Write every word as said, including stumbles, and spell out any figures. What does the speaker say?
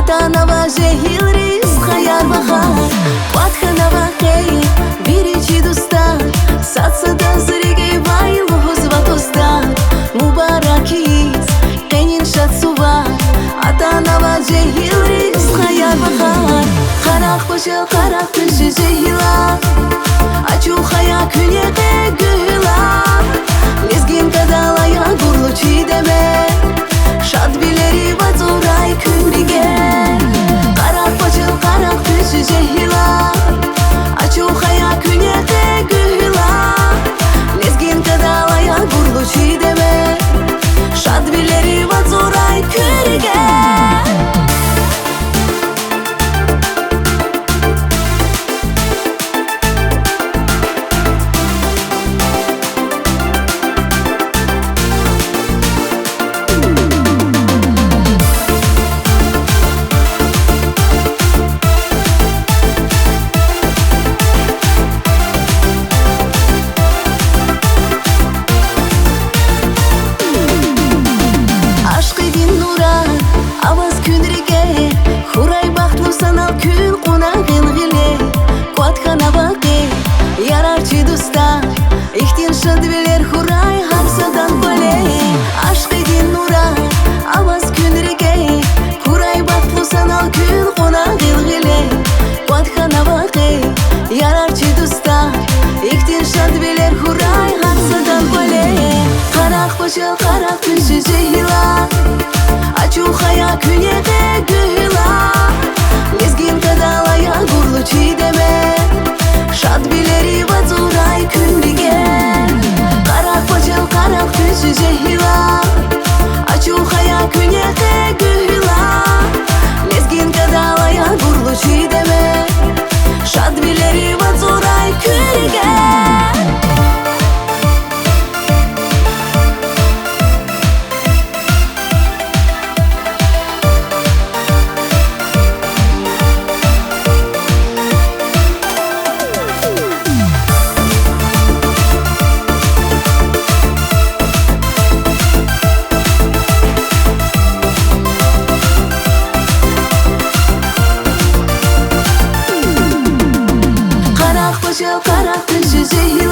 Атанва жегьилри, стхаяр-вахар, кӀватӀ хьанва къе вири чи дустар, сад-садаз рикӀивай лугьузва тостар, мубарак ийиз къенин шад сувар. Атанва жегьилри, стхаяр-вахар, къарагъ квачел, къарагъ куьн чи жегьилар, ачух ая куьне къе гуьгьуьлар, лезгинкадал ая гурлу чи деме, шадвилери вацӀурай куьн рикӀе. Къарагъ квачел, къарагъ куьн чи жегьилар, ачух ая куьне къе гуьгьуьлар, лезгинкадал ая гурлу чи деме, шадвилери вацӀурай куьн рикӀе. Ашкъидин нурар аваз куьн рикӀе, хьурай бахтлу санал куьн кьуна гъил-гъиле. КӀватӀ хьанва къе, ярар чи дустар, ихьтин шадвилер хьурай гьар садан кӀвале. Ашкъидин нурар аваз куьн рикӀе, хьурай бахтлу санал куьн кьуна гъил-гъиле. КӀватӀ хьанва къе, ярар чи дустар, ихьтин шадвилер хьурай гьар садан кӀвале. Къарагъ квачел, къарагъ куьн чи жегьилар, ачух ая куьне къе гуьгьуьлар, лезгинкадал ая гурлу чи деме, шадвилери вацӀурай куьн рикӀе. Къарагъ квачел, къарагъ куьн чи жегьилар, ачух ая куьне къе гуьгьуьлар, лезгинкадал ая гурлу чи деме, шадвилери вацӀурай куьн рикӀе. Къарагъ квачел, къарагъ куьн чи жегьилар,